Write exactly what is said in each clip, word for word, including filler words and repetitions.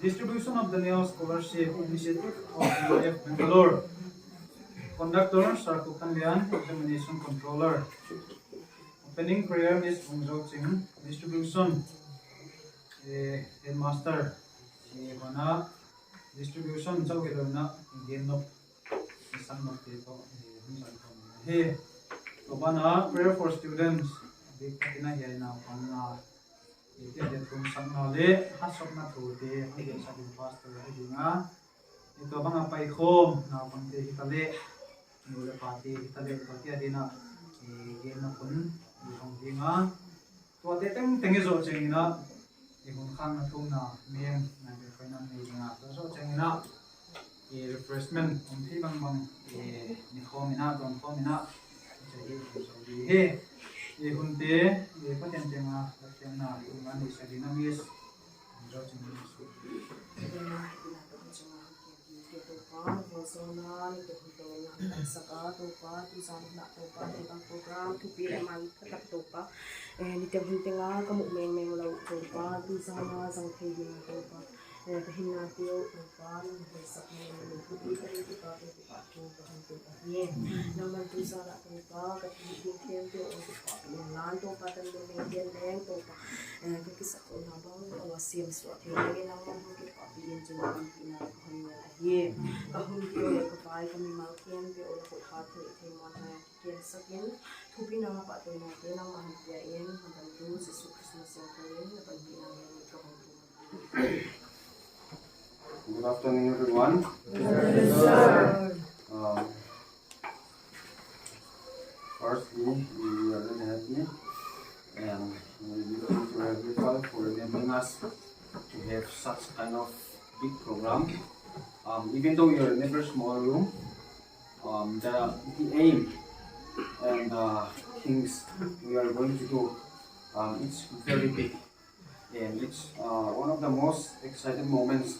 Distribution of the Neo Scholarship Initiative of U I F Bangalore. Conductor, Sir Pu Khan Lian, Examination Controller. Opening prayer, Miss Hong Zo Ching. Distribution, eh, Headmaster, eh, Hona. Distribution, Zau Hilona, Gen Nop. Sang Nop te ko, eh, hun sang ko. He, to bana prayer for students. Big patina he na pang na. Ite de tum sang na le, ha sok na thu te, hong de sa du pastor he dinga. Ito banga pai khom, na pang te hita le. Nu le pa te hita le, pa te adina. Eh, gen na pun, eh, hong dinga. Tuate tengteng i zawh ciangin ah, i hun khakna thumna meng nai bek hoih nam nei ding a, tua zawh ciangin ah, i refreshment om thei bangbang, i ni khawm in ah, dawn khawm in ah, i hun zawh ding hi. I hunte, i Pathian kiangah lakkhiatna i hun a neihsak ding a miss zawh ciangin ah. Topa, Topa, tuzan na Topa, tengah program thupi le man phatak Topa. Eh, niteng hun tenga ka muh mengmeng lo Topa, tuzan na zang thei ding Topa. Eh, ka hinna teu Topa, nang hei sak mengmeng Topa, Topa, Topa, Topa, Topa, Topa. Nang man tuzan na Topa, ka ti ding khempeuh Topa, nang lan Topa, tan ding leng Topa. Eh, ka kisak ko na bang, awa siam suak thei leng nang man Topa, pi in cun ka hun pina ka hun ngial ahi. Ka hun pina ka vai ka mimal khempeuh la kut hat thei thei muan hai. Kiansakin, thupina pahtawina te nangmah hong pia in, hong kan tu Jesuh Christmas siangtho in na panpihna ngen in ka hong tum. Good afternoon, everyone. Um, firstly, we are really happy and we really thank you, Heavenly Father, for remembering us to have such kind of big program. Um, even though we are in a very small room, um, the, the aim and the things we are going to do, um, it's very big, and it's, uh, one of the most exciting moments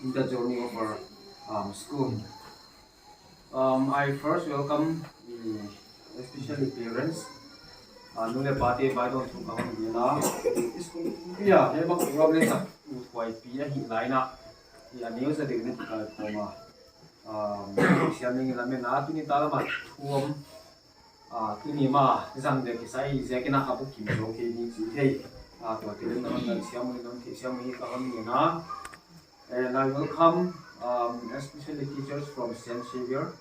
in the journey of our, um, school. Um, I first welcome, uh, especially parents. Uh, nu le pate bai dawn thu ka hong dina. School, yeah, he bang program le sak uthuai pi ahi laina. Ya, news a ding ne ka koma. Um, siam ning la mena tuni ta lama thuam. Ah, tuni ma zang de kisai zia kina ka bukim zo ke ni ci thei. Ah, tua ti le na hon siam ni, na hon siam ni ka hon ni na. And I welcome, um, especially teachers from Saint Xavier.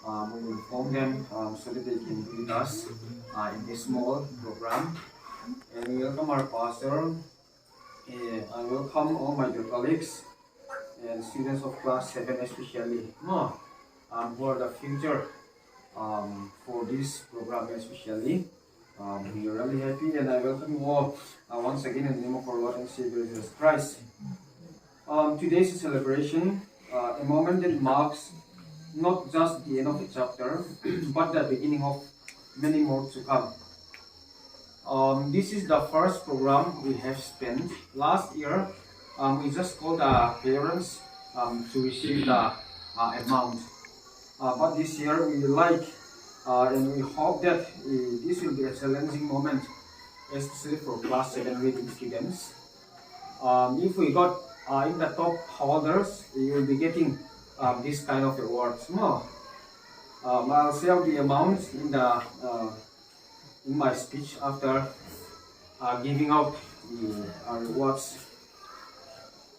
Um, we inform them, um, so that they can be with us, uh, in this small program. And we welcome our pastor. Eh, I welcome all my dear colleagues and students of class seven especially, no, um, who are the future, um, for this program especially. Um, we are really happy, and I welcome you all, uh, once again in the name of our Lord and Savior Jesus Christ. Um, today is a celebration, uh, a moment that marks not just the end of a chapter, but the beginning of many more to come. Um, this is the first program we have spent. Last year, um, we just called the parents, um, to receive the, uh, amount. Uh, but this year, we like, uh, and we hope that, uh, this will be a challenging moment, especially for class seven reading students. Um, if we got, uh, in the top holders, you will be getting, um, this kind of awards. No. Um, I'll share the amount in the, uh, in my speech after, uh, giving out the, uh, rewards.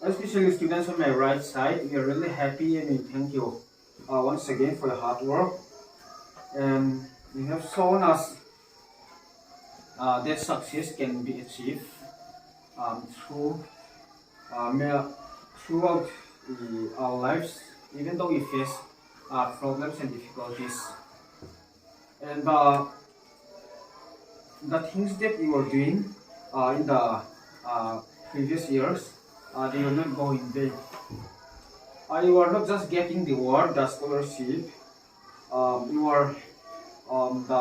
Especially students on my right side, we are really happy and we thank you, uh, once again for your hard work. And you have shown us, uh, that success can be achieved, um, through, uh, throughout, uh, our lives, even though we face, uh, problems and difficulties. And, uh, the things that you were doing, uh, in the, uh, previous years, uh, they will not go in vain. Uh, you are not just getting the award, the scholarship, um, you are, um, the,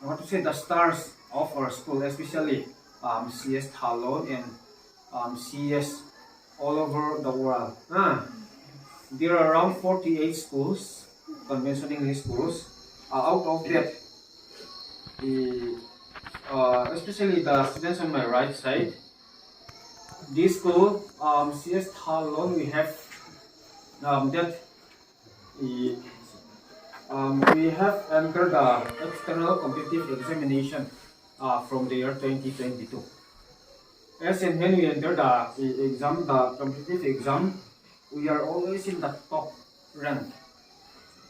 I want to say, the stars of our school, especially, um, C S Thalon and, um, C S all over the world. Ah, there are around forty-eight schools, conventional English schools. Uh, out of that, the, uh, especially the students on my right side, This school, um, C S Thanlon, we have, um, that, eh, um, we have entered the external competitive examination, uh, from the year twenty twenty-two. As and when we enter the, eh, exam, the competitive exam, we are always in the top rank.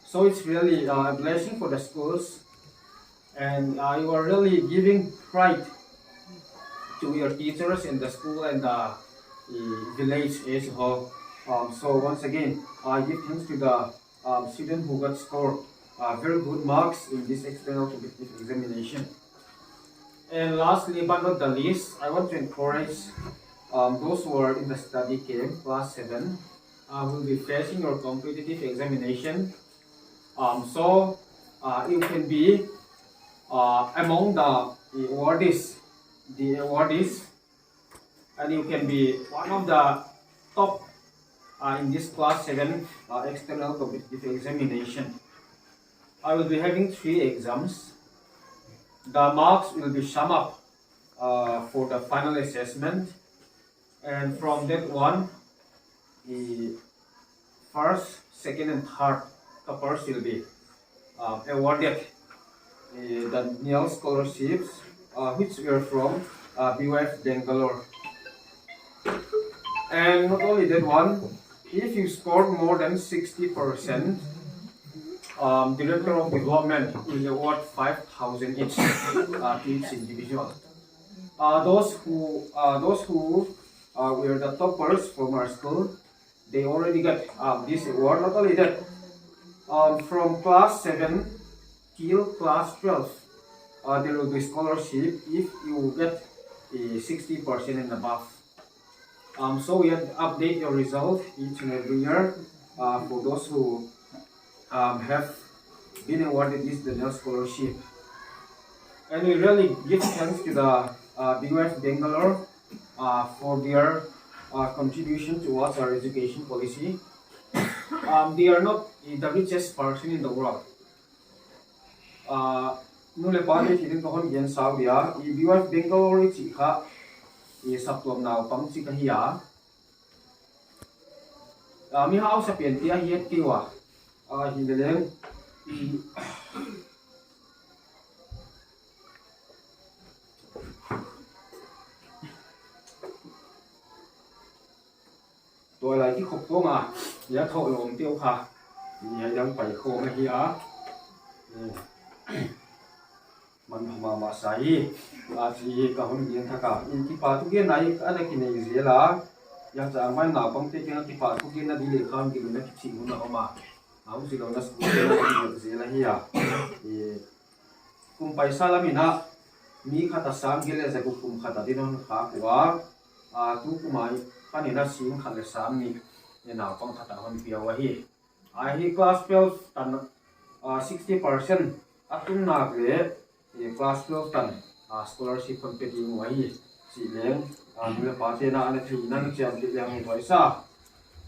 So it's really, uh, a blessing for the schools, and, uh, you are really giving pride to your teachers in the school and the, uh, village as a whole. Um, so once again, I give thanks to the, um, student who got scored, uh, very good marks in this external competitive examination. And lastly but not the least, I want to encourage, um, those who are in the study camp, class seven, uh, will be facing your competitive examination. Um, so, uh, you can be, uh, among the awardees, the awardees, and you can be one of the top, uh, in this class seven, uh, external competitive examination. I will be having three exams. The marks will be summed up, uh, for the final assessment, and from that one, the first, second, and third toppers will be, uh, awarded, uh, the annual scholarships, uh, which were from, uh, B Y F Bangalore. And not only that one, if you scored more than sixty percent, um, Director of Development will award five thousand each, uh, to each individual. Uh, those who, uh, those who, uh, were the toppers from our school, they already got, um, this award. Not only that, um, from class seven till class twelve, uh, there will be scholarship if you get a sixty percent and above. Um, so we have to update your result each and every year, uh, for those who, um, have been awarded this Daniel scholarship. And we really give thanks to the, uh, B Y F Bangalore, uh, for their, uh, contribution towards our education policy. Um, they are not, uh, the richest person in the world. Ah, nu le pa te kiang in ka hon gen sau dia, i B Y F Bangalore i cih kha, i saptuam naupang cih ka hi a. Ah, mi hausa pian te ahi et kei ua. Ah, hi le leng, i, tua lai kikhop kong a, i a thawh lawm te uh kha, i a dang pai khawm ahi a. Man pha mahmah sa hi, a ci hi ka hun gen thak a. I kipa thugen a i a na kinei zel a, i a cang mai naupang te kiang a kipa thugen na di le khan gil na kici hun a om a. A hun si lo na school te na kinei zel ahi a. I kum paisa lam in a, mi khat a sang giat le za guk kum khat a din hon khak uh a, a, tu kum a panin a sing khat le sang nih, e, naupang khat a hon pia uh ahi. A hi class twelve tan, a, sixty percent a tun nak le, e, class twelve tan, a, scholarship hon pia ding uh ahi. Cih leng, a, nu le pa te na a na thei na na ciam te leng hi huai sa.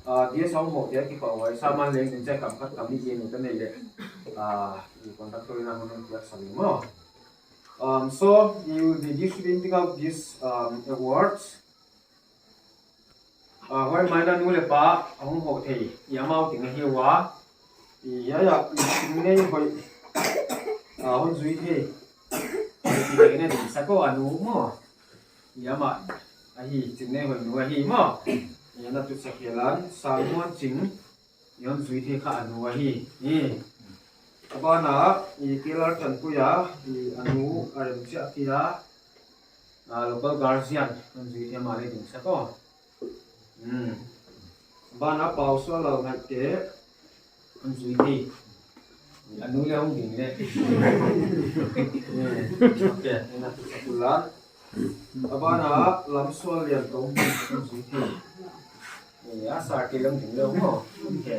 A, D S hong hawh te a kipa huai sa man leng, in ciah kam khat kam nih gen uh ta nei leh, a, i conductor in a hun hong piak sa ning maw. Um, so, you will be distributing out these, um, awards. A, huai mai na nu le pa a hong hawh thei i amau ting ahi uh a. I, ya, ya, i ting nei hoih, a, hon zui thei. I ting nei ding sa ko a nu maw. I amah ahi, ting nei hoih nu ahi maw. I a na tutsak hialan, Sangmuan Cing, i hon zui thei kha a nu ahi. I, a bana, i Kilar Tanpui a, i a nu a rem ciah kia, a, local guardian, hon zui thei mah le ding sa ko. Hmm. Bana Pau Sual Lal Ngaihte, hon zui thei. A nu le hong ding le. Hmm. Ok, ina tu sa kulan. A bana Lam Sual Lian Tong, hon zui thei. Eh, a sa ke leng ding le hong. Ok.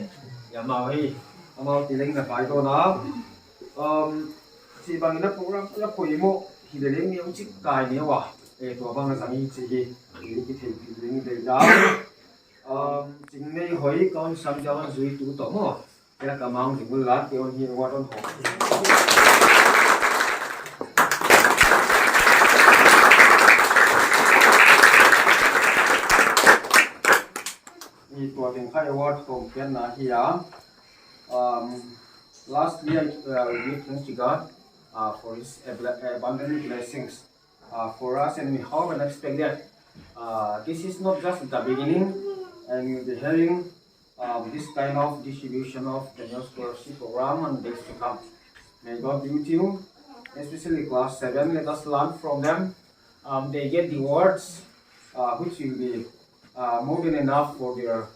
Ya mau hi. Amau ti leng na pai to na. Um, si bang ina program ya poi mo. Hi le leng ni hong cik kai ni wa. Eh, tua bang a zang hi ci hi. Hi ki thei hi leng dei da. Um, cing nei hoih ka hon sam dia hon zui tu tawh maw. Kei lak a mang ding un la, kei hon hi award hon hawh. Tua teng kha award kong pianna hi a. Um, lastly, I uh, give thanks to God uh, for His abla- abundant blessings uh, for us, and we hope and expect that uh, this is not just the beginning, and we'll be having um, this kind of distribution of the new scholarship program on days to come. May God be with you, especially class seven. Let us learn from them. Um, they get the words uh, which will be uh, more than enough for their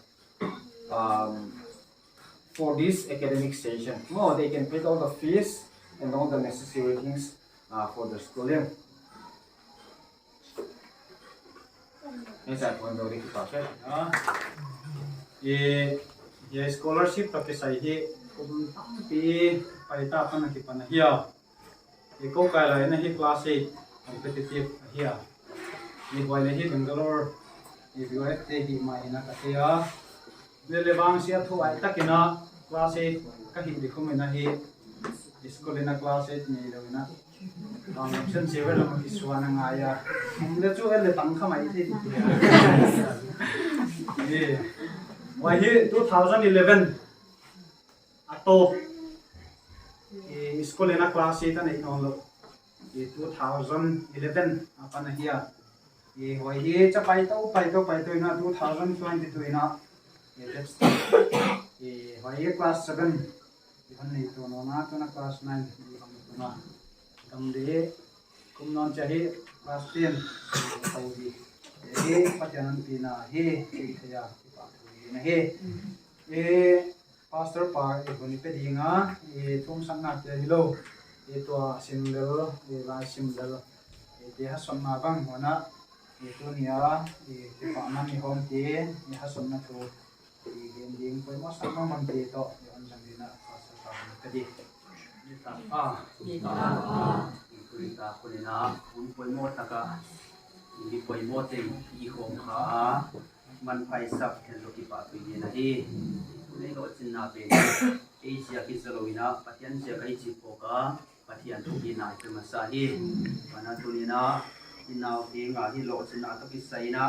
um, for this academic session. No, they can pay all the fees and all the necessary things uh, for the schooling. Hei sa tuan do di kita ke. Ah, i ya scholarship tak kisai hi kum tampi pai ta pan a kipan a hi a. I ko kai lai na hi class eight competitive a hi a. I buai le hi Bangalore i buai te hi mai na ka te a. Ni le bang sia thu ai takina class eight ka hi di kum ina hi. School ina class eight ni lo ina. Bang sen se ve lo ki suan a ngai a. Kum le chu el le tang kha mai te di. Ni. Wai hi two thousand eleven a to i school ina class eight a nei non lo. I two thousand eleven a pan a hi a. I hoi hi cha pai to pai to pai to ina two thousand twenty two ina i text i hoi hi class seven i pan nei to no na to na class nine i pan to na. Kam de kum non cha hi class ten to di. Hi Pathian an pi na hi hi thaya pa na hi. E Pastor pa i hun i pe dinga i thum sakna te hi lo. I tua sim lel i lai sim lel i te ha sonna bang hona i tu nia i te pa man i hom te i ha sonna tu i gen ding poi mo sak bang bang te to i on jang dina Pastor pa hun i pe di. Ni ta pa ni ta pa i tu ni ta kunina un poi mo taka i poi mo te i hom kha. Manpha i sap hen lo kipahtui ngen ahi. Tuni lawhcinna pen ei ziak hi zo lo ina Pathian ziak ahi ci phawk a Pathian thupina i pe masa hi. Mana tunina i nau hi nga hi lawhcinna tawh kisai ina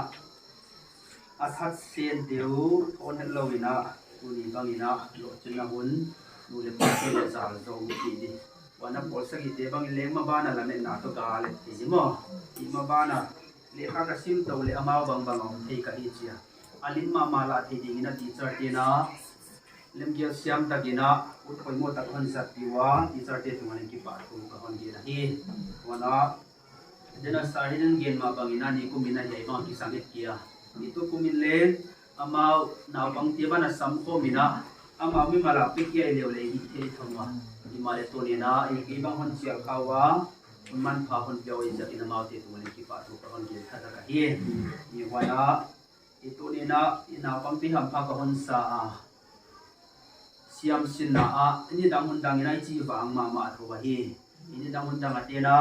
a that sen deuh thawn het lo ina tuni bangina lawhcinna hun nu le pa te le zal zo hi ti di. Wana pawl sagite bangin leng mabana lametna tawh ga let thei hi maw? I mabana lekha ka sim to le amau bangbang a om thei ka hi cia. A lim mahmah lah thei dingin a teacher tina lemkial siam takina ut poimawh tak hon zatpi ua teacher te tungah len kipahthu ka hon gen ahi. Wana dena sarin an gen mah bangina ni kumin a hiai bang a kisang et kia. I tu kumin len amau naupangte bana samkhawm ina amau mimal a pik hiai leuleu hi thei thong ua. Himahleh tunina i kei bang hon cial kha ua hon manpha hon pia ua i ziakin amaute tungah len kipahthu ka hon gen khat a ka hi. I huana i tunina i naupangte hampha ka hon sa a siamsinna ah i nidang hun dangina i cih vang mahmah tho ahi. I nidang hun dang a tena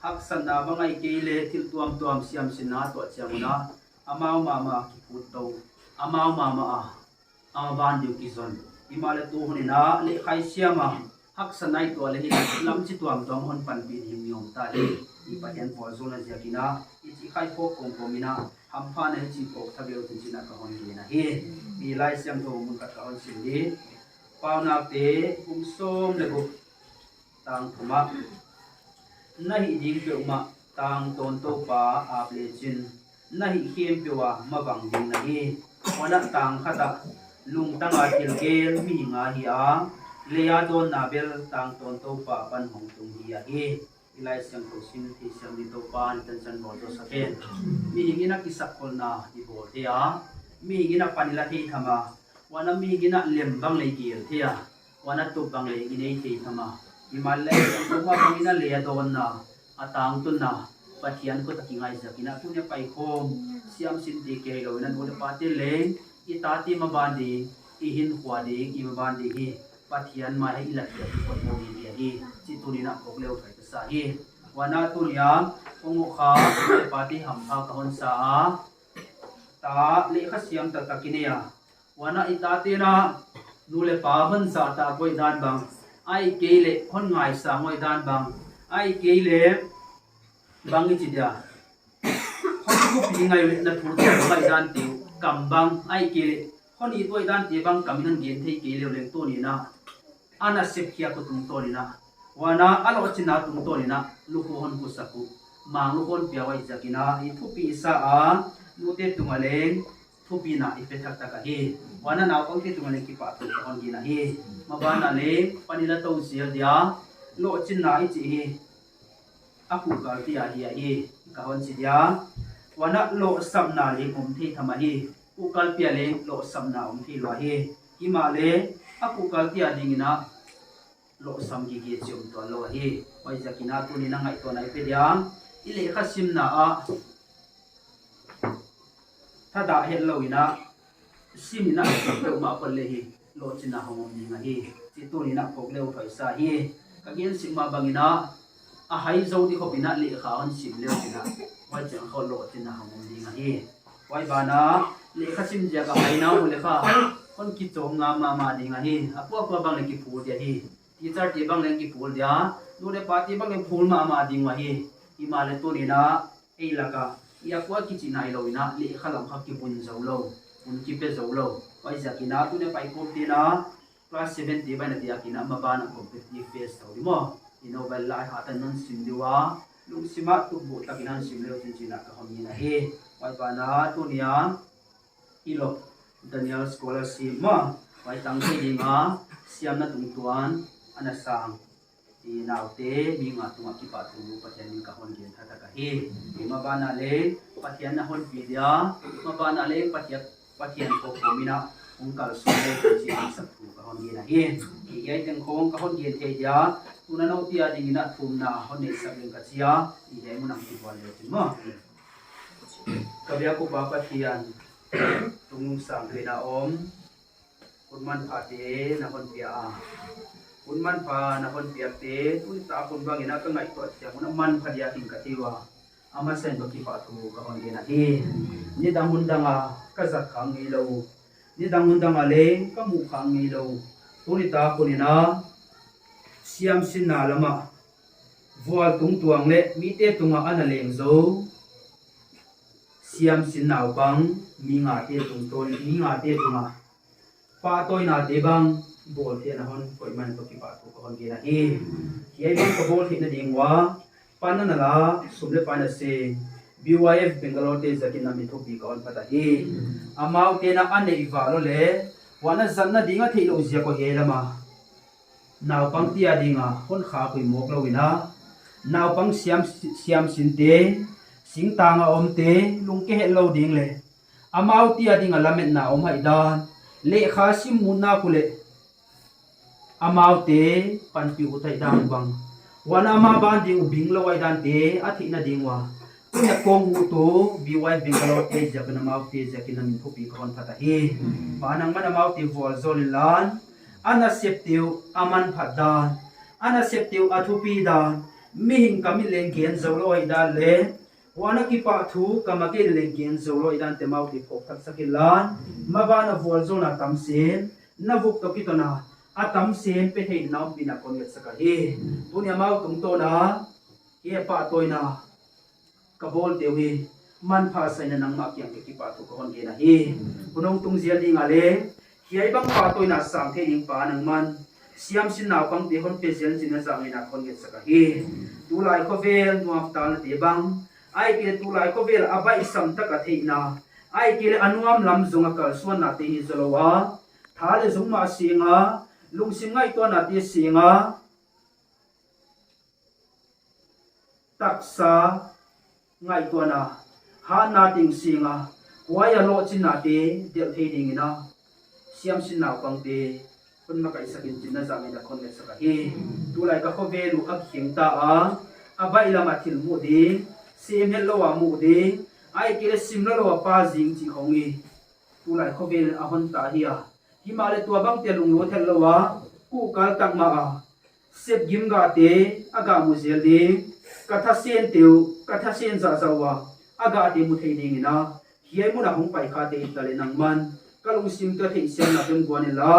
haksatna bang ahi kei le thil tuamtuam siamsinna a tuah ciang una amau mahmah a kiphut to amau mahmah a a maban ding kizon. Himahleh tu hun ina lehkhai siam a haksatna i tuah le hi lam ci tuamtuam hon panpih ding ni om ta hi. I Pathian pawl zong na ziakina i cih khai phawk kawmkawm ina hampha na hi cih phawk tha beu tin cina ka hon gen ahi. I Lai Siangtho mun khat ka hon sim hi. Paunakte kum sawm le guk tang thumah na hih ding peuhmah tangtawn Topa ap lecin na hih khempeuh a mavang ding na hi. Huanah tang khatah lungtanga thilgel mihing a hi a lei a dawnna bel tangtawn Topa pan hong tung hi ahi. I Lai Siangtho sim thei siam ding Topa ni tansan bawl zo sak hen. Mihing in a kisakkholhna i bawl thei a mihing in a pan i la thei tham a huanah mihing in a lem bang lei gel thei a huanah tup bang lei i nei thei tham a. Himahleh Topa bangin a lei a dawnna a tangtunna Pathian khut a kingai ziakin a tuni a paikhawm siamsinte kia hi loin a nu le pate leng i tate maban ding i hinkhua ding i maban ding hi. Pathian mai ah i latkhiat i poimawh ding hi ahi. Cih tunin a phawk leu thai ka sa hi. Huanah tunia hong awkha nu le pate hampha ka hon sa a ta lehkha siam taktak i nei a huanah i tate na nu le pa hon zahtak hoih dan bang ahi kei leh hon ngaisang hoih dan bang ahi kei leh bang i ci dia hon thupi ngai uh leh na thu ciang hoih dan tiu kam bang ahi kei leh Hon i tuai dante bang kamin hon gen thei kei leu leng tuni-in ah, a nasep khiak uh tungtawn in ah, huan ah a lawhcinna tungtawn in ah lukhu hon kusak uh, mang lukhu hon pia uh ahih ziakin ah i thupi i sa a, nute tungah leng thupina i pia thakthak ahi. Huan ah naupangte tungah leng kipahthu ka hon gen ahi. Maban ah leng pan i la to zial dia, lawhcinna i cih hi. A kuhkal pi-a hi ahi, ka hon ci dia. Huan ah lawhsapna leng om thei tham ahi. Kuhkal pi-a leng lawhsapna om thei lo ahi. Himah leh a kuhkal pi-a dingin ah lawhsam gige ci om tuan lo ahi. Huaiziakin ah tuni-in ah ngaihtuahna i pia dia, i lehkha simna ah thadah het lo in ah, sim in ah peuhmah phot leh hi, lawhcinna hong om ding ahi. Cih tuni-in ah phawk le uh phaisa hi. Ka gen sik mah bangin ah, a hai zo ding khop in ah lehkha hon sim le uh cin ah, huai ciang khawng lawhcinna hong om ding ahi. Huai banah lehkha sim ziak a hai nau uh leh kha hon kicawm ngam mahmah ding ahi. A kuakua bang leh kiphul dia hi. Teacher te bang leng kiphul dia, nu leh pate bang leng phul mahmah ding uh ahi. Himah leh tuni-in ah ei lakah i a kua kici nai lo in ah, lehkha lam kha kivun zo lo, hun kipia zo lo. Huaiziakin ah tuni a paikawmte in ah class seven te bang in ah diakin ah maban ah competitive phase tawh ding maw, i no bel lai hatan non sim ding uh a, lungsim ah tukbuh takin hon sim le uh cin cin ah ka hon gen ahi. Huai banah tuni a i lawh Daniel Scholarship maw, huai tang thei ding a, siamna tungtuan a na sang i naute mi nga tungah kipahthu Pathian min ka hon gen thakthak ahi. Maban ah leng Pathian na honpi dia, maban ah leng Pathian, Pathian khawk kawm in ah hong kalsuan le uh cin cin ah sak thu ka hon gen ahi. Hiai teng khawng ka hon gen thei dia, tuni a note a dingin ah thumna hon neihsak leng ka ci a, hiai mun ah kivuan le uh cin maw. Ka biak uh Pa Pathian, tung sang thei na om, hun manphate na hon pia a, hun manpha na hon piakte tuni tak hun bangin ah ka ngaihtuah ciang hun a manpha dia hi ka thei ua, a masa in ka kipahthu ka hon gen ahi. Nidang hun dang a ka zat khak ngei lo uh, nidang hun dang a leng ka muh khak ngei lo uh, tuni tak hun in ah siamsinna lamah vual tungtuang leh mite tungah a na leng zo siamsin naupang mi ngate tungtawn, mi ngate tungah pahtawinate bang bawl theih na hon koih man in ka kipahthu ka hon gen ahi. Hiai bang ka bawl theih nading ua pan na na la, sum leh pai na seng, B Y F Bangalore te ziakin na min thupi ka hon phat ahi. Amaute na a neih val uh leh huan a zat nading a theih loh ziak uh hiai lam a naupangte a ding a hon khak uh hi mawk lo in ah, naupang siam, siamsinte, singtang a omte lungke het lo ding leh amaute a ding a lametna om ahihdan, lehkha sim uh nak uh leh amaute panpih uh ahihdan bang, huan ah amau ban ding uh bing lo ahihdan te a theih nading ua tuni a kong uh tu B Y F Bangalore te ziakin, amaute ziakin na min thupi ka hon phat ahi. Pa, nangman amaute vualzawl inla, a nasepte uh a manphat dan, a nasepte uh a thupi dan, mihing kam in leng gen zo lo ahihdan leh huan a kipahthu kam a gen in leng gen zo lo ahihdan te amaute phawk thaksak inla, maban a vualzawlna tam sem, na vuk tawh kiton a a tam sem pia thei in na ompihna ka hon ngetsak ahi. Tuni amau tungtawn a hiai pahtawina ka bawlte uh hi manpha sa in ah nangmah kiang ka kipahthu ka hon gen ahi. Hun hong tung zial ding a leh hiai bang pahtawina sang thei ding Pa, nangman siamsin naupangte hon pia zel in cin na zah ngeina ka hon ngetsak ahi. Tulai khovel nuamtalnate bang, ahih kei leh tulai khovel a baihsam tak a theihna, ahih kei leh a nuam lam zong a kalsuannate hi zaw lo a, tha leh zung mah seng a, lungsim ngaihtuahnate seng a, taksa ngaihtuahna, hatna teng seng a, huai a lawhcinnate delh thei dingin ah siamsin naupangte hon makaihsak in cin na zah ngeina ka hon ngetsak ahi. Tulai ka khovel uh a kikheng ta a, a baih lam a thil muh ding, sem het lo a muh ding, ahih kei leh sim lo lo a pa zing cih khawng hi. Tulai khovel a hon ta hi a, himah leh tua bangte lunglut het lo a, kuhkal tak mah a sepgim gahte a gah muh zel ding, ka thasente uh ka thasen zahzah uh a, a gahte mu thei dingin ah hiai mun a hong pai khate hi ta leh nangman ka lungsim tawh theihsiamna tawh guan inla,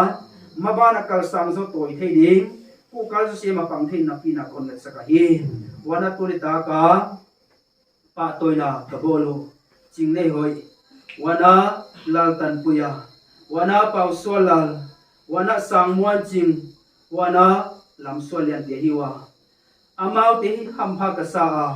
maban a kal sang zaw tawi thei ding, kuhkal zaw sem a pang thei in na ompihna ka hon ngetsak ahi. Huan ah tuni tak a pahtawina ka bawl uh Cing Nei Hoih, huan ah Lal Tanpui a, Huana Pau Sual Lal, huana Sang Muan Cing, huana Lam Sual Lian te hi uh a, amaute hi hampha ka sa a,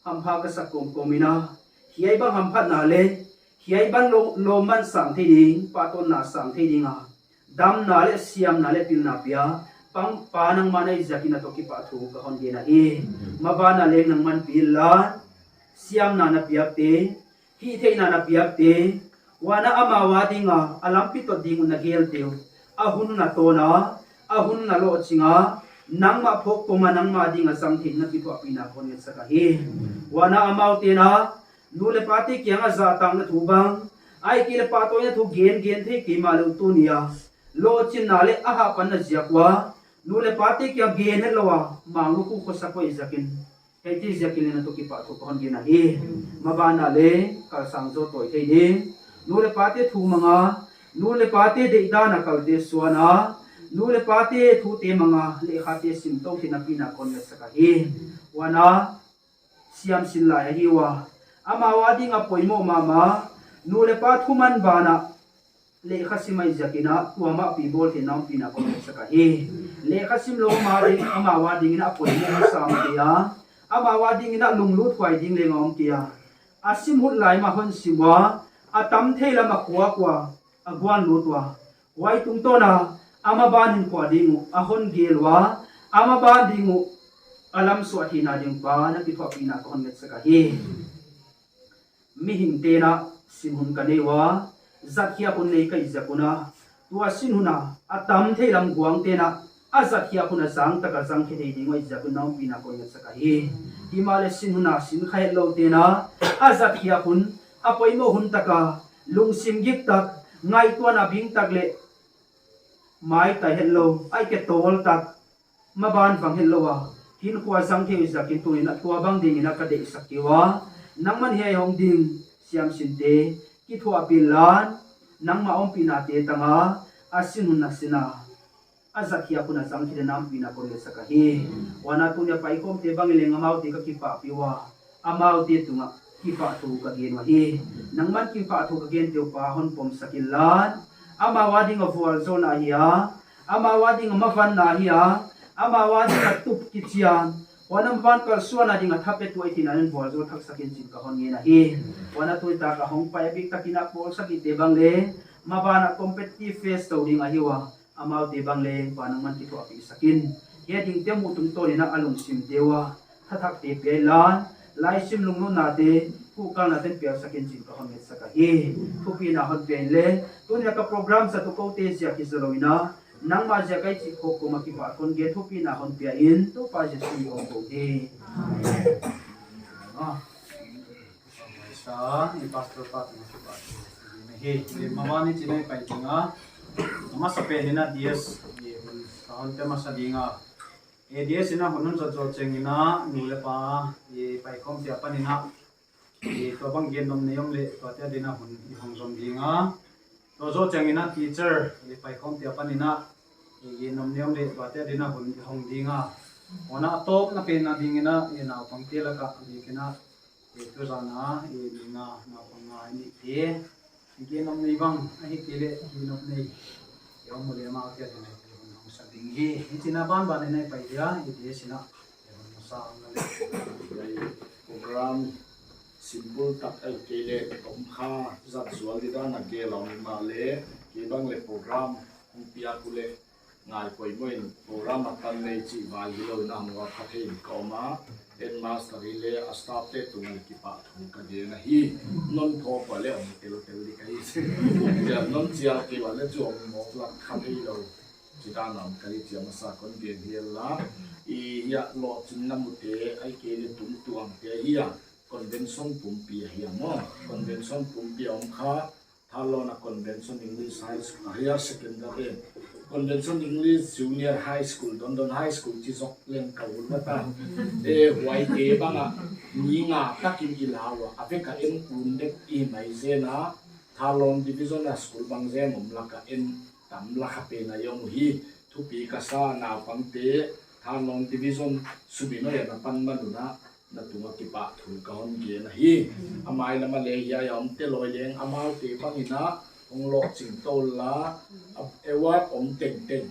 hampha ka sak kawmkawm in a, hiai bang hamphatna le hiai bang lo, lawmman sang thei ding, pahtawnna sang thei ding a, damna le siamna le pilna pia Pa nangmah na hih ziakin na tawh kipahthu ka hon gen ahi. Maban a leng nangman pi inla, siamna na piakte, hih theihna na piakte, huana amau a dinga a lampi tot ding uh na gelte uh a hun na tawn a, a hun na lawhcing a, nangmah phawk kawm a nangmah dinga zang theih na kithuahpihna ka hon ngetsak ahi. Huana amaute na nu le pate kiangah zahtakna thu bang, ahih kei leh pahtawina thu gengen thei kei mah le uh tuni a lawhcinna le a hahpanna ziak uh a, nu le pate kiang gen het lo a manguk uh khuasak uh ahih ziakin, hei te ziakin le na tawh kipahthu ka hon gen ahi. Maban a le kalsang zaw tawi thei ding, nu le pate thu mang a, nu le pate deihdan a kalte suan a, nu le pate thute mang a lehkhate sim to theihna pihna ka hon ngetsak ahi. Huana siamsin lai ahi uh a, amau a dinga poimawh mahmah, nu le pa thuman banah lehkha sim ahih ziakin a, tua mah pi bawl theihna ompihna ka hon ngetsak ahi. Lehkha sim lo amau a ding, amau a dingin a poimawh a sam kei a, amau a dingin a lunglut huai ding leng a om kei a, a sim hun lai mah hon sim uh a, a tam thei lam a khuak uh a, a guan lut uh a, huai tungtawn a, a maban in kua ding uh a hon gel uh a, a maban ding uh a lamsuah theihna ding Pa na kithuahpihna ka hon ngetsak ahi. Mihingte na sin hun ka nei uh a, zatkhiak hun nei ka hih ziak un a, tua sin hun a a tam thei lam guangte na a zatkhiak hun a zangtak a zangkhia thei ding uh ahih ziak un na ompihna ka hon ngetsak ahi. Himahleh sin hun a sin kha het lote na a zatkhiak hun, a poimawh hun tak a lungsim giktak, ngaihtuahna bingtak le maitai het lo, ahih kei leh tawltak, maban vang het lo a hinkhua zang thei uh ziakin tuni in a tua bang dingin a ka deihsak kei uh a, nangman hiai hong ding siamsinte kithuahpih inla, nangmah ompihnate tang a, a sin hun a sin a, a zatkhiak hun a zangkhia na ompihna ka hon ngetsak ahi. Huana tuni a paikhawmte bangin leng amaute ka kipahpih uh a, amaute tungah kipahthu ka gen uh ahi. Nangman kipahthu ka gente uh Pa hon pomsak inla, amau a ding a vualzawlna hi a, amau a ding a mavanna hi a, amau a ding a tup kician, huan a maban kalsuanna ding a thapia tuah i thihna in vualzawl thaksak in ci-in ka hon ngen ahi. Huana tuni tak a hong pai a biktakin a pawlsak ihte bang leng maban a competitive phase to ding ahi uh a, amaute bang leng Pa nangman kithuahpihsak in. Hiai dingte muh tungtawnin a lungsimte uh a thathakte pia inla, laisim lunglutnate, kuhkalnate piaksak in ci-in ka hon ngetsak ahi. Thupina hon pia in le, tuni a ka program zat uh kote ziak hi zaw lo in a, nangmah ziak ahi cih khawk kawm a kipahthu hon gen, thupina hon pia in, Topa Jesu min in ka hon ko hi. Sa, i pastor pa tungah kipahthu ka gen ahi. Maban i cih leh pai ding a, a masa pen in a D S i hun ka hon pia masa ding a, A D S in a hun hon zat zawh ciangin a nu le pa i paikhawmte a panin a, i tua bang gen nuam nei om leh tuate a dingin a hun i hong zom ding a, tua zawh ciangin a teacher i paikhawmte a panin a, i gen nuam nei om leh tuate a dingin a hun i hong ding a, huan a tawpna pen a dingin a i naupangte lakah a bikin a, i tuzan a i ning a naupang nga i neihte, i gen nuam nei bang ahih kei leh i gen nuam nei i om uh leh amau kiang in a i hun hong sak ding hi. Hi ci-in a banban in a i pai dia, i dia sin a i hun hong sa ang le. Program simple tak ahih kei leh om kha, zat zual ding dan a gel a om mah leh, kei bang leh program hong piak uh leh ngai poimoh in, program a tan nei cih vai hi lo in a, hong va pha thei in ka om a, headmaster hi leh a staffte tungah kipahthu ka gen ahi. Non phawk uh leh om teltel ding ka hi. Non cial kei uh leh cu om mawk lak kha thei lo. Ci dan a om ka hi ci a masa kon gen hi inla. I hiah lawhcinna mute ahih kei leh tungtuangte ahi a, convention pumpi ahi a maw. Convention pumpi a om kha, Thanlon a Convention English High School, Higher Secondary, Convention English Junior High School, Dondon High School ci zok leng ka ut mah ta. E, huaite bang a, mi nga takin i lau a, a vek a en um dek i mai zen a, Thanlon Division a school bang zen om lak a en tam lak a pen a i om uh hi. Thupi ka sa, naupangte, Thanlon Division Suminoya na pan man un a, na tungah kipahthu ka hon gen ahi. A mailam ah leh hiai a omte lawi leng amaute bangin a hong lawhcing to la, a award om tengteng,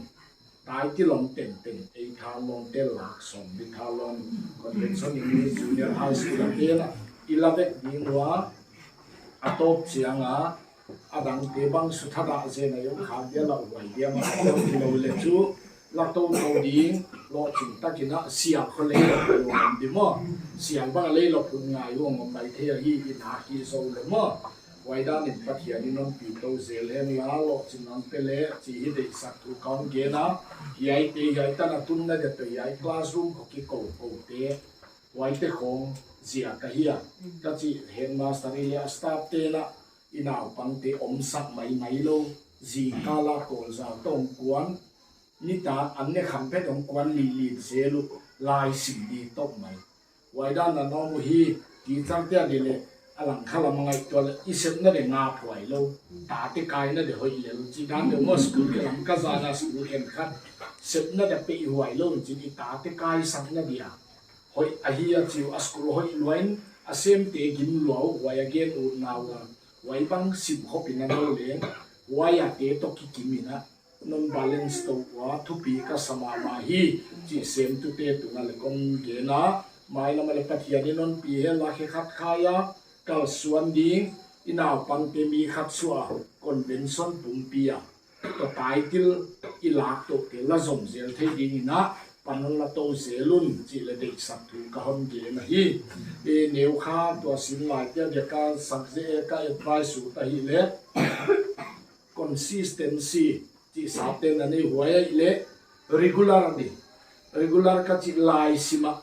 title om tengteng, ei tha lawngte lak sawm di tha lawng, convention in junior high school a tena i la vek ding ua, a tawp cianga a dangte bang suthadah zen a yong khat dia lauhuai dia ma a tawp lo le cu la toto ding lawhcing takin a sial kho lei lo phun om di maw? Sial bang a lei lo phun ngai uh om mai thei ahi i nak hi zo le maw? Huai danin Pathian in hon pi to zel hen la lawhcing hon pe le ci hi deihsak thu ka hon gen a. Hiaite hiai tan a tunna dia tawh hiai classroom kho kiko kote huaite khawng zia ka hi a, ka cih headmaster i le a staff tena i naupangte omsak maimai lo, zingkala kawlzau tawh hong kuan, nitak an ne khamphet hong kuan lihlih zel uh, lai sim di tawh mai. Huai dan a nawm uh hi, teacher te a dile a langkha lam a ngaihtuah le i sepna de ngap huai lo, tate kaina de hoih lel ci dan de maw, school ke lam ka zana school khen khat sepna de pei huai lo cin i tate kaisakna dia hoih ahi a ci uh, a school hoih luain a semte gim lua uh, huai a gen uh nau la, huai bang sim khop in a no leng, huai a te tawh kikim in a non balance to ua thupi ka sa mahmah hi, ci semtute tungah le kon gen a, mailam a le Pathian in hon pi hen la khe khat khai a, kalsuan ding, i naupangte mi khat suah convention pumpi a, tua title i lak tohte la zom zel thei dingin a pan hon la to zel un cih le deihsak thu ka hon gen ahi. E, neu kha tua sin lai tia dia ka sak ze ka advice uh ta hi le consistency cih sapte na nei huai ahi le regular ni. Regular ka cih lai sim a,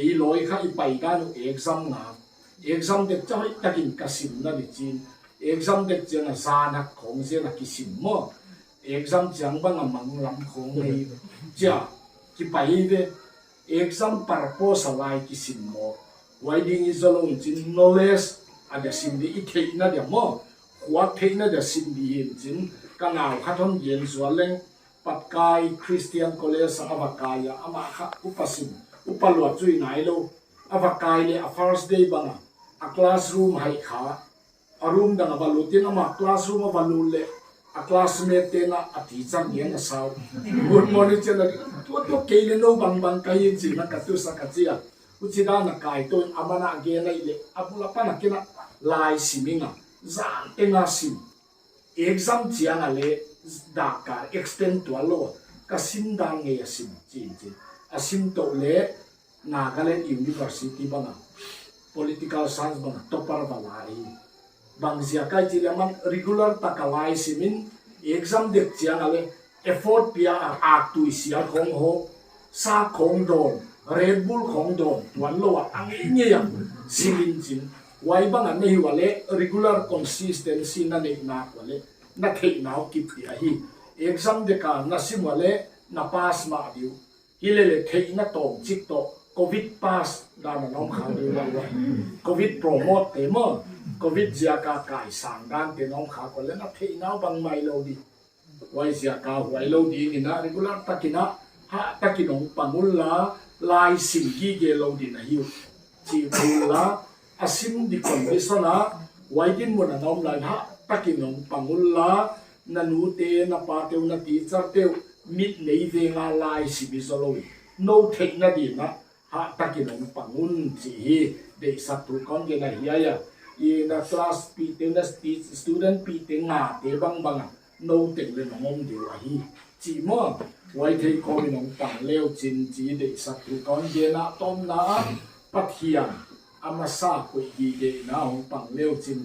ei lawi kha i pai dan uh exam nga, exam dek ca hoih takin ka sim na ni cin, exam dek ciang a zan hak khawng zen a kisim maw? Exam ciang bang a mang lam khawng nei cia kipai ve. Exam purpose a lai kisim maw? Huai ding i zaw lo cin knowledge a dia sim di, i theihna dia maw? Khuak theihna dia sim di hi cin, ka nau khat hon gen zual leng Patkai Christian College a va kai a, amah kha upa sim, upa luat zui nai lo, a va kai le a first day bang a, a classroom haih kha, a room dang a va lut in amah classroom a va lut le a classmate te na a teacher ngian a sau. Good morning cian a, tua tua kei le no bangbang ka hi cin a ka tusak a cia. Huci dan a kai to in a man a gen a i le a bul a pan a ken a lai sim ing a, zan teng a sim. Exam ciang a le dahkar extend tuan lo a, ka sim dan ngei a sim cin cin. A sim toh le Nagaland University bang a political science bang a topper va la hi. Bang ziak a i cih le man regular tak a lai sim in exam dek ciang a le effort pia a, aktui sial khawng hawk, sa khawng dawn, Red Bull khawng dawn tuan lo a, a ngeingei a sim in cin. Huai bang a na hi ua le regular consistency na neih nak ua le na theihna uh kip hi ahi. Exam dek a na sim ua le na pass mah di uh. Hi le le theihna tawm cik tawh covid pass dan a na om kha di uh ua. Covid promote te maw, covid ziak a kaisang dan te na om kha ua le na theihna uh bang mai lo di. Huai ziak a huai lo dingin a regular takin a hah takin hong pang un la, lai sim gige lo din ahi uh. Cih un la, a sim di condition a, huai din mun a na om lai hah takin hong pang un la, na nute, na pate uh, na teacher te uh mit nei veng a lai sim i zaw lo in, no theihna din a hah takin hong pang un cih hi. Deihsak thu kon gen a hiai a, i na class pihte, na sti-, student pihte ngate bangbang a no teng le nong om deuh ahi cih maw? Huai thei kawmin hong pang leu cin cih deihsak thu kon gen a, tawmna a Pathian a masa koih gige in a hong pang leu cin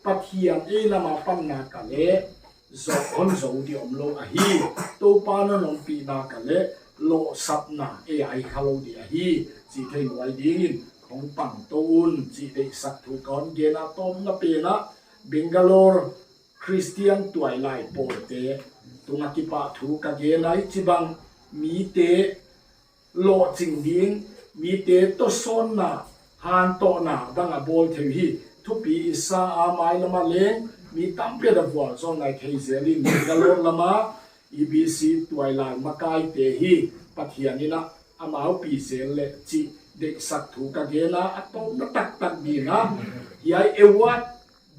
Pathian ei lam a panna ka le zawh hon zo di om lo ahi. Topa na nong pihna ka le lawhsapna ei ai kha lo di ahi. Ci thei nuai dingin hong pang to un cih deihsak thu kon gen a, tawmna pen a Bangalore Christian tuailai pawlte tungah kipahthu ka gen a, i cibang mite lawhcing ding, mite tawsawnna, hantawhna bang a bawl thei uh hi. Thupi i sa a, mailam a leng mi tampi a vualzawlna i thei zel in, Bangalore lam a E B C tuailai makaite hi. Pathian in a amau pi zel le cih deihsak thu ka gen a, a tawmna taktak ding a hiai award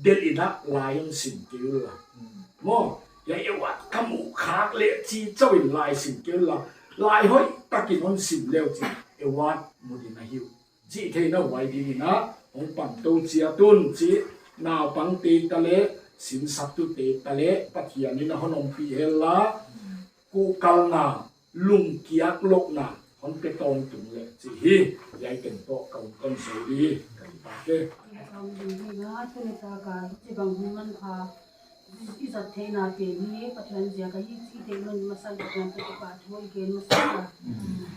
delh in a lai hong sim kei un la. Maw, ya award ka muh khak leh ci co in lai sim kei un la, lai hoih takin hon sim leu cin award mu ding ahi uh. Cih theihna huai dingin ah hong pangto ciat un ci. Naupangte ta leh sinsaktute ta leh Pathian in a hon ompih hen la, kuhkalna, lungkiak lohna hong pia tawntung leh cih hi. Hiai teng tawh ka hong kon zo ding hi. Ka kipak hi. Ka hong ding hi nga, tuni tak a hici bang hun manpha i zat theihna pen hi Pathian ziak ahi cih theih man masa in Pathian tawh kipahthu i gen masa a.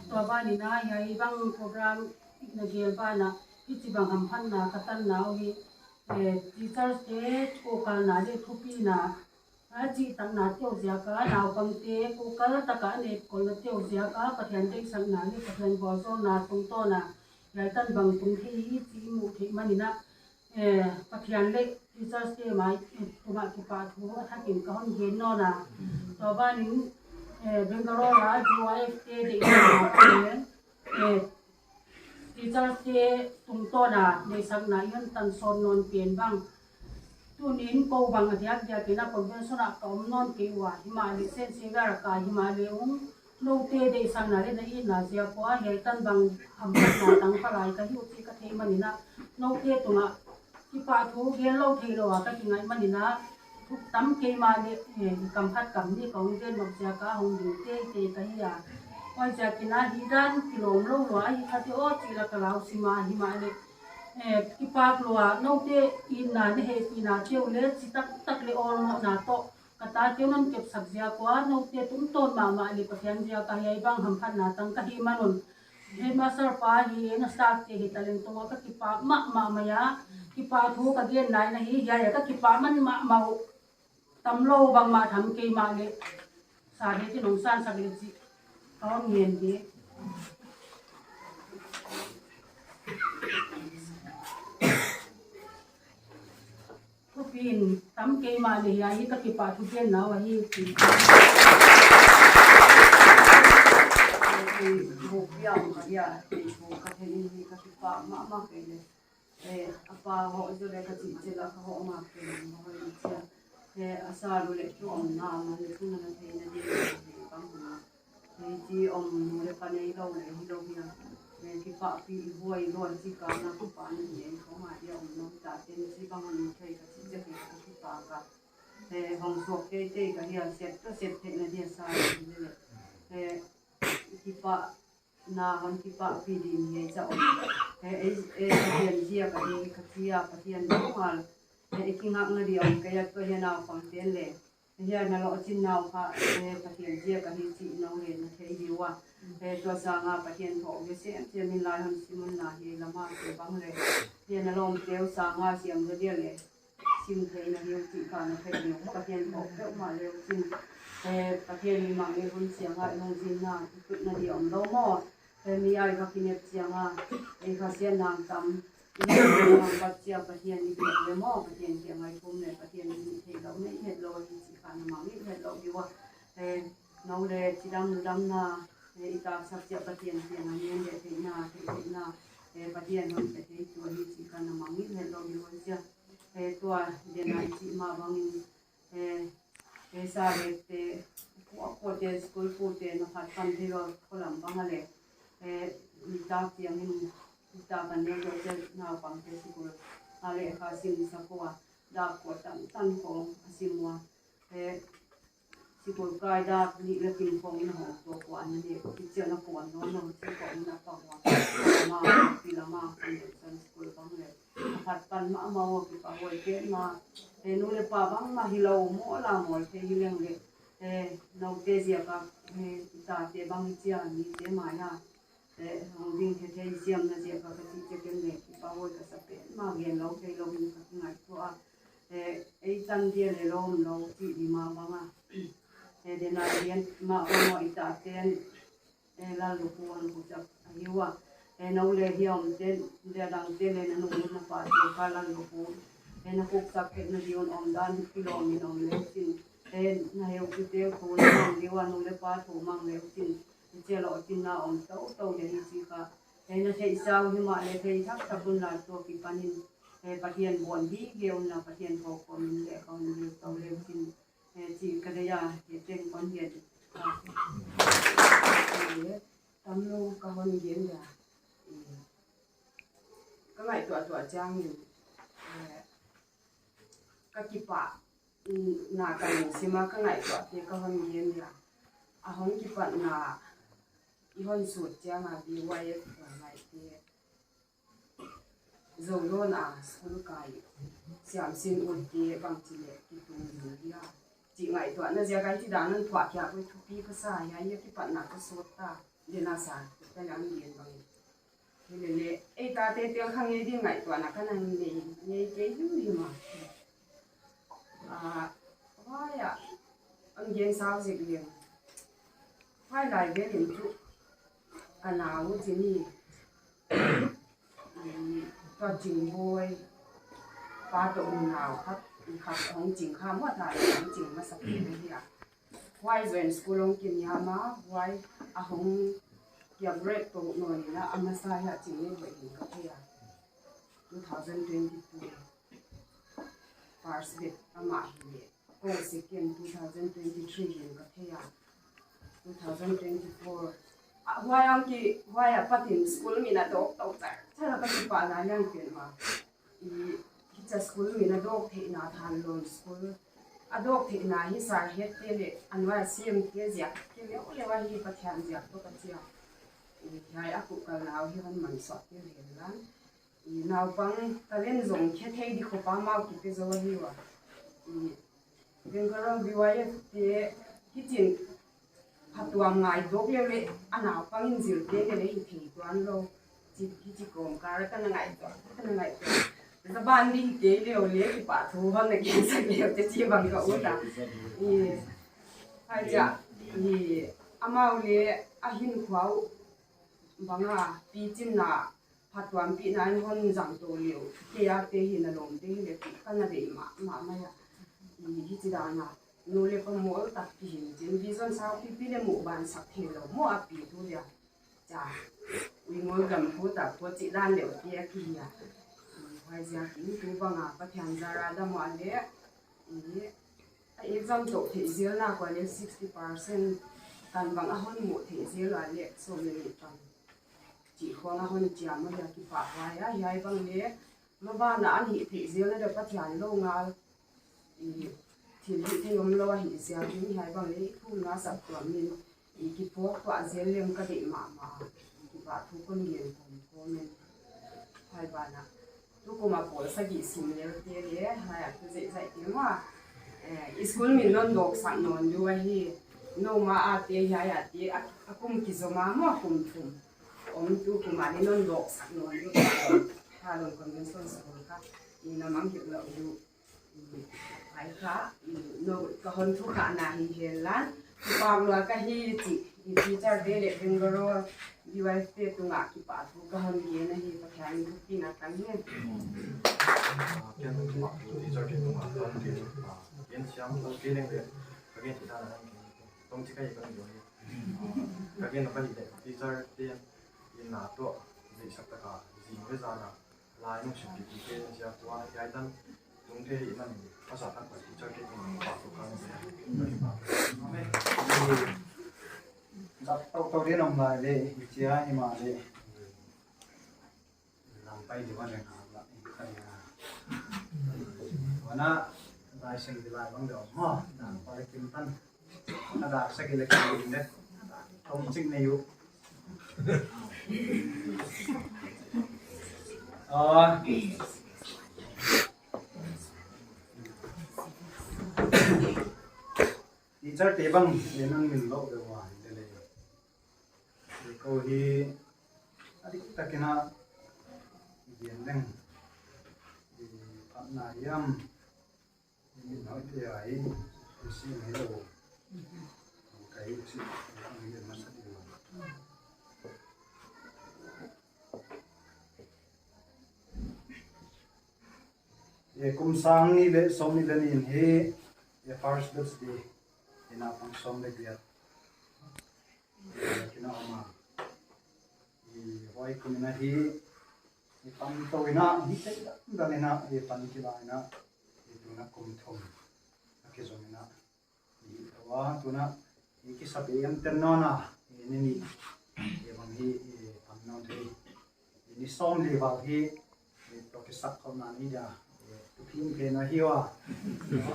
Tua ban in ah hiai bang program i na gel ban ah hici bang hamphatna ka tanna uh hi, eh, teachers te kuhkalna leh thupina a cihtakna te uh ziak a, naupangte kuhkal tak a a nep kolna te uh ziak a Pathian deihsakna leh Pathian vualzawlna tungtawn a hiai tan bang tung thei hi cih i muh theih man in ah, eh, Pathian leh teachers te mai, eh, tungah kipahthu a thakin ka hon gen nawn a. Tua ban in, eh, Bangalore a B Y F te deihsakna te, eh, teachers te tungtawn a deihsakna i hon tan sawn nawn pen bang, tuni in ko bang a diakdiak in ah convention ah ka om nawn kei ua, himahleh Saint Xavier ah ka himahleh ung, note deihsakna leh na itna ziak ua hiai tan bang hamphatna tang palai ka hi uh cih ka theih man in ah, note tungah kipahthu gen lo thei lo a ka kingaih man in ah, thuk tam kei mah leh, eh, kam khat kam nih ka hong gen nop ziak a hong ding teitei ka hi a. Huai ziak in ah hih dan kilawm lo lua ahi kha teh aw cih la ka lau sim a, himahleh, eh, kipak lua, note itna na hehpihna te uh leh ci taktak leh awlmawhna tawh ka tate uh non kepsak ziak ua note tungtawn mahmah leh Pathian ziak a hiai bang hamphatna tang ka hih man un, headmaster pa hi, na staff te hi taleng tungah ka kipak mahmah mai a, kipahthu ka gen nai na hi, hiai a ka kipak man mahmah uh. Tam lo bangmah tham kei mah leh sa ding in hong sansak leh cih ka hon ngen ding. Thupi in tam kei mah leh hiai hi ka kipahthu genna uh ahi. Ka kipak mahmah kei leh, eh, a pa hawh zaw leh ka cih ciang a ka hawh ngak kei leh maw, hoih cia. Eh, a sa lua leh tu omna a man leh tu na na theihna ding leh bang hun a, eh, ci om nu leh pa nei lo leh hi lo hi a. Eh, kipahpih i huai lua ci ka na kipak na hi a, i khong a dia om lo ta ten ci bang hun thei ka cih ciang ka kipak a. Eh, hong suak teitei ka hi a, sep tawh sep theihna dia sa lua hi leh. Eh, kipah na hon kipahpih ding hi ei ca om. Eh, eh, eh, Pathian ziak a ding ka ci a, Pathian ding ngal. Eh, i kingakna ding om kei a, tua hi a naupang ten leh. Eh, hi a na lawhcin nau kha, eh, Pathian ziak a hi cih nong leh na thei ding ua. Eh, tua sang a Pathian thawh ve semsem in lai hon sim un la hi lam a te bang leh. Hi a na lawmte uh sang a siam zaw dia leh sim thei na hi uh cih kha na theih ding uh. Pathian thawh peuhmah leu cin, eh, Pathian i mang i hun ciang a i lungzinna i tutna ding om lo maw? Eh, mi a i va kinep ciang a, eh, khasiatna tam, i lungzinna pat ciang Pathian i piak leh maw? Pathian kiang a i thum leh Pathian i hih theih lo, na i het lo ahi cih kha na mang i het lo ding ua. Eh, no leh cidam ludamna, eh, i taksak ciang Pathian kiang a ngen leh theihna, theih theihna, eh, Pathian hon pia thei tu ahi cih kha na mang i het lo ding ua cia. Eh, tua den a i cih mah bangin, eh, eh, sa lekte, khuakhua te, school pu te na phat pan thei lo kho lam bang a leh, eh, nitak ciangin, nitak a neu lo te naupangte school a leh kha sim sak ua, dak kua tantan khong a sim ua, eh, sikul kai dak nih leh kim khong in a hong tuak ua, an nih kician a puan nawn lo ci khong in a pang ua. Lama, pi lama, kan leh san sikul bang leh a phat pan mahmah ua, kipak huai pen mah. Eh, nu leh pa bangmah hi lo, mawl a mawl thei hi leng leh, eh, note ziak a, eh, i tate bang hi ciang mite mai a, eh, hong ding thei thei siamna ziak a ka cih ciang ken leh kipak huai ka sa pen mah, gen lo thei lo in ka kingaihtuah a. Eh, ei tan dia leh lawm lo cih ding mah bang a. Eh, den a lian mah bang a i taten, eh, lallupu hon kusak ahi ua. Eh, no leh hi a omte, dia dangte leh na nu na pate kha lallupu, eh, na kuksak theihna ding un omdan kilawm in om leu cin. Eh, na heutute uh thu na mang ding ua, nu leh pa thu mang leu cin. Cia lawhcinna om toto ding hi cih kha. Eh, na theihsa uh himahleh thei thakthak un la, tua kipanin, eh, Pathian buan gige un la, Pathian thawhkawm in leh ka hun dil to leu cin. Ci ka dei a, hi teng kon gen. Tam lo ka hon gen dia. Ka ngaihtuah tuah ciangin, eh, ka kipah, mm, na ka lungsim a ka ngaihtuahte ka hon gen dia. A hong kipatna i hon sut ciang a B Y F tua ngaihte Zolon a school kai siamsin utte bangci le kitung ding dia cih ngaihtuahna ziak a i ci dan an phuahkhiak uh i thupi ka sa hi a, i a kipatna ka sawt ta. Dena sa ka yang ding bang hi lele ei tate tel kha ngei ding ngaihtuahna ka nang nei ngei kei himhim a. Ah, huai ah an gen sau zik liang. Huai lai velin cu ka nau ci ni. Tua cing bawi pa tawh nau khat, khat hong cing kha, muat ta hong cing masa pen ahi a. Huai join school hong kiniam a, huai a hong kia grade to nawn in a, a masa hi a cing ni bawi hin ka thei a. Two thousand twenty-two first batch amah hi leh. Ko second two thousand twenty-three hin ka thei a. Two thousand twenty-four. Ah, huai ang ki, huai a patin school min a dawk to tar. Chara ka kipah lai liang pen ma. I, kicha school min a dawk theihna Thanlon school. A dawk theihna hi sar het te le, a nuai a siam te ziak, ki leu leu a hi Pathian ziak to ka cia. I, hiai a kuh kal nau hi hon man suak te le lan. I naupang talent zong khia thei di khopa mau kipia zo ahi ua. I Bangalore B Y F te hicin phatuam ngai dok leu le a naupang in zil te le le i thei tuan lo. Ci, hici kawm kara ka na ngai tuan, ka na ngai tuan. Zaban ding te leu le kipahthu hon na gensak leu te ci bang ka ut a. I, hai cia, i, amau le a hinkhua uh banga picinna phatuampihna in hon zang to leu, kei a te hi na lawmte hi le tih ka na deih mahmah mai a. I hici dan a nu le pa mual tak kihin cin vision saupipi le muh bansak thei lo maw a pi tu dia. Ca uingol gam thu tak pua cih dan leu te a kihi a. I huai ziakin tu banga Pathian zara dam a le i a exam toh theih zel nak ua le sixty percent tan bang a hon muh theih zel a le sawm le nih tan. Cih khawng a hon ciam a hia kipahhuai a hiai bang le maban a an hih theih zel na deuh Pathian lo ngal. I thil hih theih om lo a hih ziakin hiai bang le i thumna saptuam in i kiphawk tuah zel lem ka deih mahmah a. I kipahthu kon gen kawmkawm in. Hai banah tukum a pawl sagih sim lel te le hai a tu zeihzaih te maw. Eh, i school min non dawksak nawn du ahi. No ma a te hiai a te a, a kum kizom a maw kum thum. Om tukum a ni non dawksak nawn du. Thalawm Convention School kha i na mang hilh loh du. Ai kha, no, ka hon thukhahna hi hen lan, kipak lua ka hi cih, i teacher te le Bangalore B Y F te tungah kipahthu ka hon gen ahi, Pathian in thupina tang hen. Ah, ken kipahthu teacher te tungah ka hon gen, ah, ken siam lo ke leng le, ka gen thei dan a hon gen, tong ci ka hi ka hon gen hi. Ah, ka gen lo ka hi le, teacher te in na tuah, zeisak taka, zing le zana, lai nungsim pipi te in ziak tua hiai tan tung thei hi manin a zah tak pai teacher te tungah kipahthu ka hon gen. Zat tauh tauh din om lai le hi cia hi mah le. Lam pai di wan reng hak lah hi ka hi a. Wana lai seng di lai bang de om maw. Lam pai le kim tan. A dak sak i le kim ding de. Tom cik nei uh. Aw. Teacher te bang le nang min lo de wa hi de le. Ko hi a dik takin a gen leng. Phatna hiam. Min hoih thei a hi, i si hi lo. Ka hi si, ka hi masa ding. E kum sang nih le sawm nih le nih in hi, e first batch di, i naupang sawm le giat. Kina om a. I huai kum in a hi, i pan to in a, hi thei dan dan in a, i pan kila in a, i tuna kum thum a kizom in a. Tua tuna i kisapi em ten nona i ni ni i bang hi i pan non hi i ni sawm li val hi i tua kisak khol nan hi dia i tu phim phe na hi wa.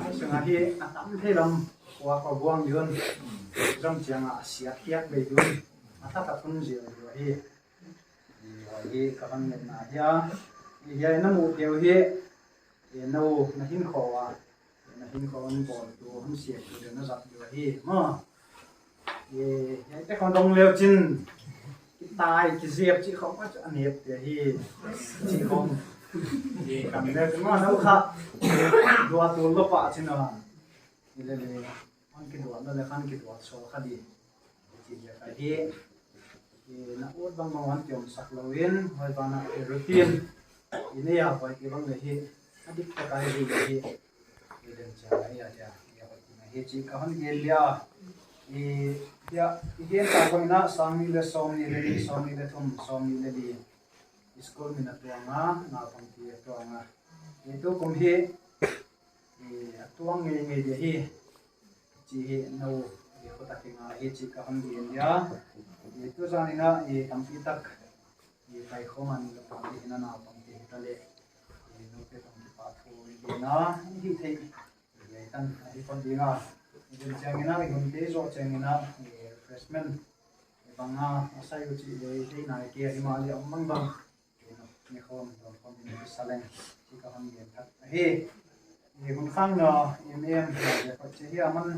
Ai sunga hi a tam thei lam wa ko buang yun zam chianga a siat hiak bei yun a thata thun zia yun hi. Hi ka van ngetna hi a, hi a na muh keu hi. Na u na hin kho a, na hin kho an bawl tu han siak tu na zat tu hi ma. Hi te khon dong leu chin kitai kiziap chi khong a nep te hi. Chi khong hi kan leu ma na u kha dua tu lo pa chin a. Hi le le. Khan kiduat na le khan kiduat sual kha di. Ci zia ka hi. Na ut bang bang wan kiom sak lo in hoi bana routine i nei a hoi ki bang le hi. A dik ta ka hi le hi. I den cia ka hi a dia. I a hoi ki na hi ci ka hon gen dia. I dia i gen ta bang na sang ni le sawm ni le ni sawm ni le thum sawm ni le ni. School min a tuanga na pang ti a tuanga. I tu kum hi. I a tuang ngei ngei dia hi. Ci hi no i khuta kinga hi ci ka hon gen dia. I tu zan ina i tampi tak i pai khom an la pang ti hina na pang ti hita le. I no pe pang ti pa thu i gen a hi thei. I ai tan a hi pang ti nga. I den ciang ina i gun te zo ciang ina i refreshment. I bang a a sai u ci le i thei na i ke hi ma le om bang bang. Ni khom don khom ni sa leng ci ka hon gen thak ahi. I hun khang no i mi em na le ko ci hi a man.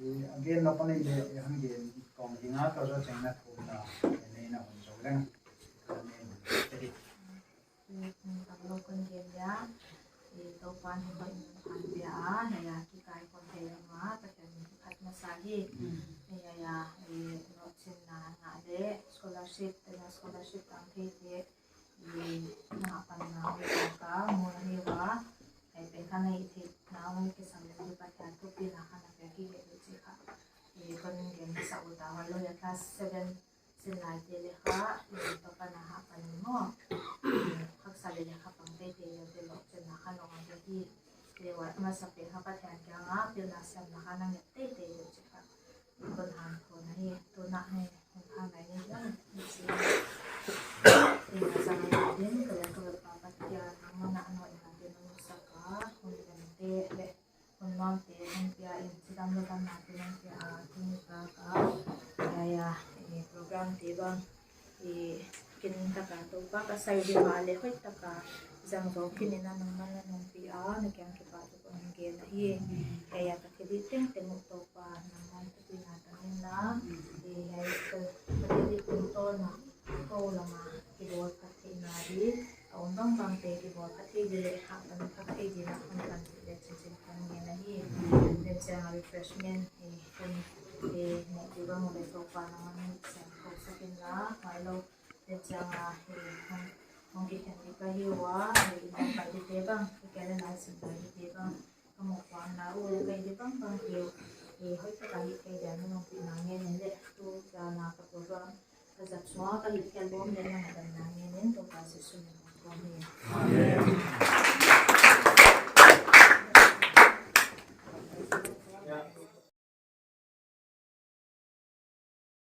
I a gen no pani le i hon gen kong hi nga ka zo cheng na thum na i nei na hun zo leng. Amen. Thank you. Tang lo kon gen ya. I Topa ni ko in kan pia a na ya ki kai kon te ya ma ka ken khat na sa hi. Ni ya ya i no chin na na le scholarship te na scholarship tang te te. I na pan na ka mo ni wa. Ai pe ka nei te na mo ke sang ni pa ta tu pi na ka na pe ki ke tu ci ka. I kon gen sa u ta wa lo ya class seven. Sin lai te le kha, i to pana ha pan ni mo. Haksa le le kha pang te te le te lo chen na kha lo ma te hi. Le wa ma sa pe kha Pathian kianga pilna siamna kha na nget te te le che kha. Kon han ko na hi, tu na hi, hong kha ngai ni la. Pilna sa ngai din, ka le ka le pa Pathian, nang ma na no i na te no sa ka, hong kan te le. Hun nuamte hong pia in, cidam le damnate hong pia a, tuni taka, aya, eh, program te bang, eh, kinin taka Topa ka sai ding a le hoih taka zang zo kinin a nangman na nong pia a, na kiang kipa tuk hong gen ahi. Aya, ka thilhih tengteng uh Topa nangman thupina tangin na, eh, aya, ka, ka thilhih tungtawn a, ko lama kibawl phat theihna ding, a om bangbangte kibawl phat thei ding le hahpan phat thei ding a hong pan ding le cincin kan ngen ahi. Tua ciang a refreshment hi, hun hi, neih ding bang uh le Topa nangman siang ko sak in la, huai lo. Tua ciang a hi, hong, hong kikhen ding ka hi ua, hi, i nong pai dingte bang, i kele lai sim pai dingte bang, ka mawh kuang na uh le kai ding bangbang hi, hi, hoih taka hi kei dia na nong pina ngen in le, tu dana ka program, ka zat sua ka hi kei bawm le na ngadan na ngen in, Topa Jesu min hong kuang hi. Amen.